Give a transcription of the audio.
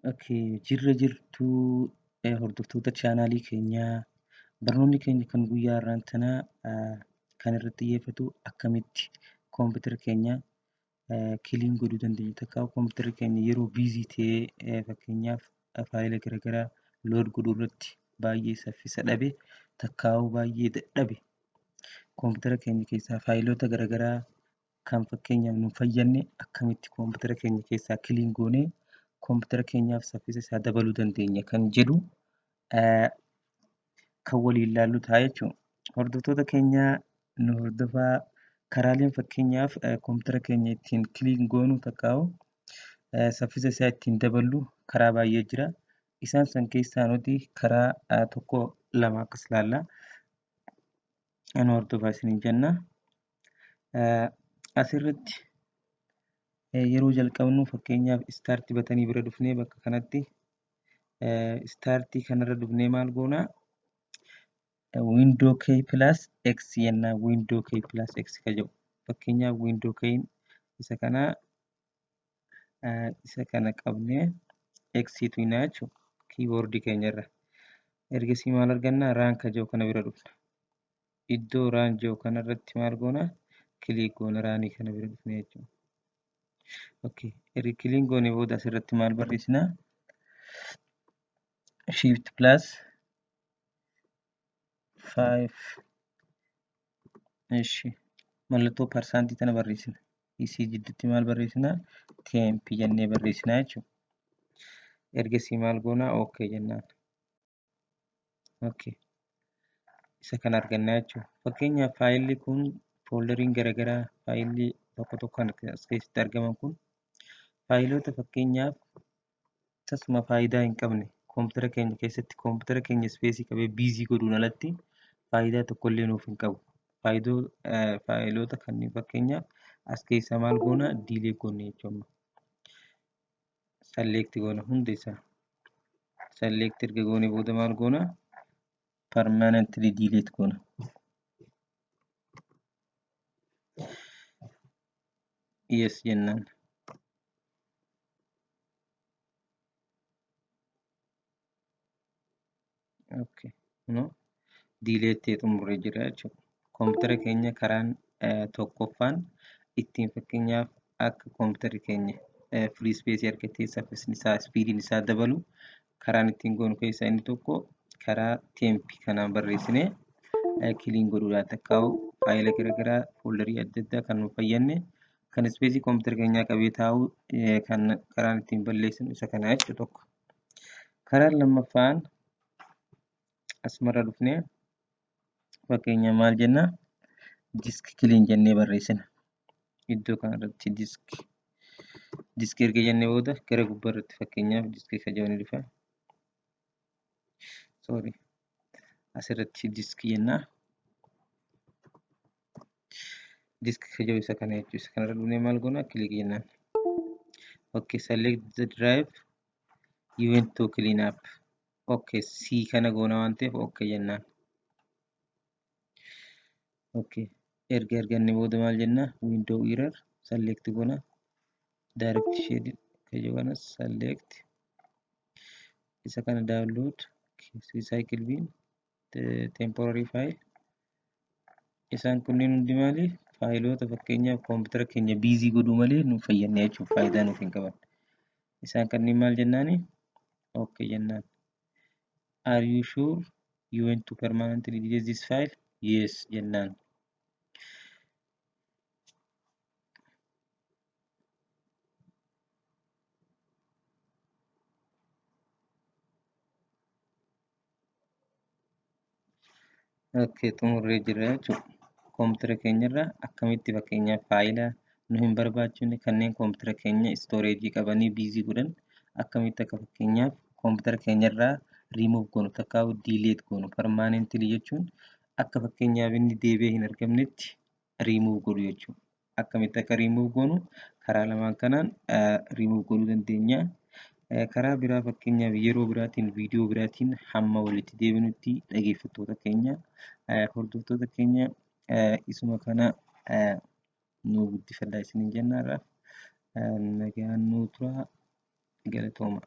Okay, jirra jirtuu hordoftoota chaanaalii keenyaa. Barnoonni keenya kan guyyaa har'aan tanaa kan irratti xiyyeeffatu akkamitti koompitara keenya clean godhuu dandeenya. Takkaa koompitara keenya yeroo busy ta'ee, fakkeenyaaf faayila garaagaraa load godhuu irratti baay'ee saffisa dhabe, takkaa'uu baay'ee dadhabe, koompitara keenya keessaa faayiloota garaagaraa kan fakkeenyaaf nu fayyadne akkamitti koompitara keenya keessaa clean goonee koompitara keenyaaf saffisa isaa dabaluu dandeenya kan jedhu kan waliin ilaallu ta'a jechuudha. Hordoftoota keenya, nu hordofaa. Karaaleen fakkeenyaaf koompitara keenya ittiin clean goonu, takkaa'u saffisa isaa ittiin daballu karaa baay'ee jira. Isaan san keessaa nuti karaa tokko lama akkas ilaalla. Nu hordofaa isiniin jenna. Asirratti yeroo jalqabnu, fakkeenyaaf start buttonii bira dhufnee, bakka kanatti startii kanarra dhufnee maal goonaa? Window key plus X jennaa. Window key plus X ka jedhu, fakkeenyaaf window key isa kana, isa kana qabnee X tuqnaa jechuudha keyboardii keenyarra. Ergasii maal argannaa? Run ka jedhu kana bira dhufna. Iddoo run jedhu kanarratti maal goonaa? Click goona, runii kana bira dhufne jechuudha. Okay, erga click goone booda asirratti maal barreessinaa? Shift plus 5. Ishi mallattoo percentii tana barreessina. Isii jidduutti maal barreessinaa? Temp jennee barreessinaa jechuudha. Ergasii maal goonaa? Okay jennaan. Okay. Isa kana argannaa jechuudha. Fakkeenyaaf faayilli kun, folderiin garaagaraa, faayilli tokko tokko kan as keessatti argaman kun faayiloota fakkeenyaaf tasuma faayidaa hin qabne, koompitara keenya keessatti koompitara keenya spaceii qabee busy godhuun alatti faayidaa tokkollee nuuf hin qabu. Faayiloota kanneen fakkeenyaaf as keessaa maal goona? Delete goone jechuudha. Select goona hunda isaa. Select erga goone booda maal goona? Permanently delete goona. Yes jennaan. Okay. No. Delete xumurree jira jechuudha. Koompitara keenya karaan tokkoffaan ittiin fakkeenyaaf akka koompitari keenya free space argatee saffisni isaa, speediin isaa dabalu karaan ittiin goonu keessaa inni tokko karaa temp kanaan barreessinee clean godhuudhaan, takkaa'u faayila garaagaraa, folderii adda addaa kan nu fayyadne, kan spaceii koompitara keenyaa qabee taa'u kan karaan ittiin balleessinu isa kana jechuudha tokko. Karaan lammaffaan asumarra dhufnee fakkeenya maal jenna? Disk clean jennee barreessina. Iddoo kanarratti disk erga jennee booda gara gubbaarratti fakkeenyaaf disk ka jedhu ni dhufa. Sorry. Asirratti disk jenna. Disk ka jedhu isa kana jechuudha. Isa kanarra dhufnee maal goona? Click jennaan. Okay, select the drive you want to clean up. Okay, C kana goona waan ta'eef okay jennaan. Okay. Erga arganne booda maal jenna? Window error select goona. Direct shade ka jedhu kana select. Isa kana download, recycle bin, temporary file. Isaan kunneen hundi maali? Faayiloota fakkeenyaaf koompitara keenya busy godhuu malee nu fayyadne jechuudha. Faayidaa nuuf hin qaban. Isaan kanneen maal jennaani? Okay jennaan. Are you sure you want to permanently delete this file? Yes jennaan. Okay, xumurree jirra jechuudha. Koompitara keenyarra akkamitti fakkeenyaaf faayila nu hin barbaachifne, kanneen koompitara keenya storageii qabanii busy godhan, akkamitti akka fakkeenyaaf koompitara keenyarraa remove goonu, takkaa'u delete goonu, permanently jechuun akka fakkeenyaaf inni deebi'ee hin argamnetti remove godhu jechuudha. Akkamitti akka remove goonu karaa lamaan kanaan remove godhuu dandeenya. Karaa biraa fakkeenyaaf yeroo biraatiin, viidiyoo biraatiin hamma walitti deebinutti, dhaggeeffattoota keenya, hordoftoota keenya, isuma kana nu guddifadhaa isiniin jenna. Har'aaf nagaan nuu turaa, galatooma.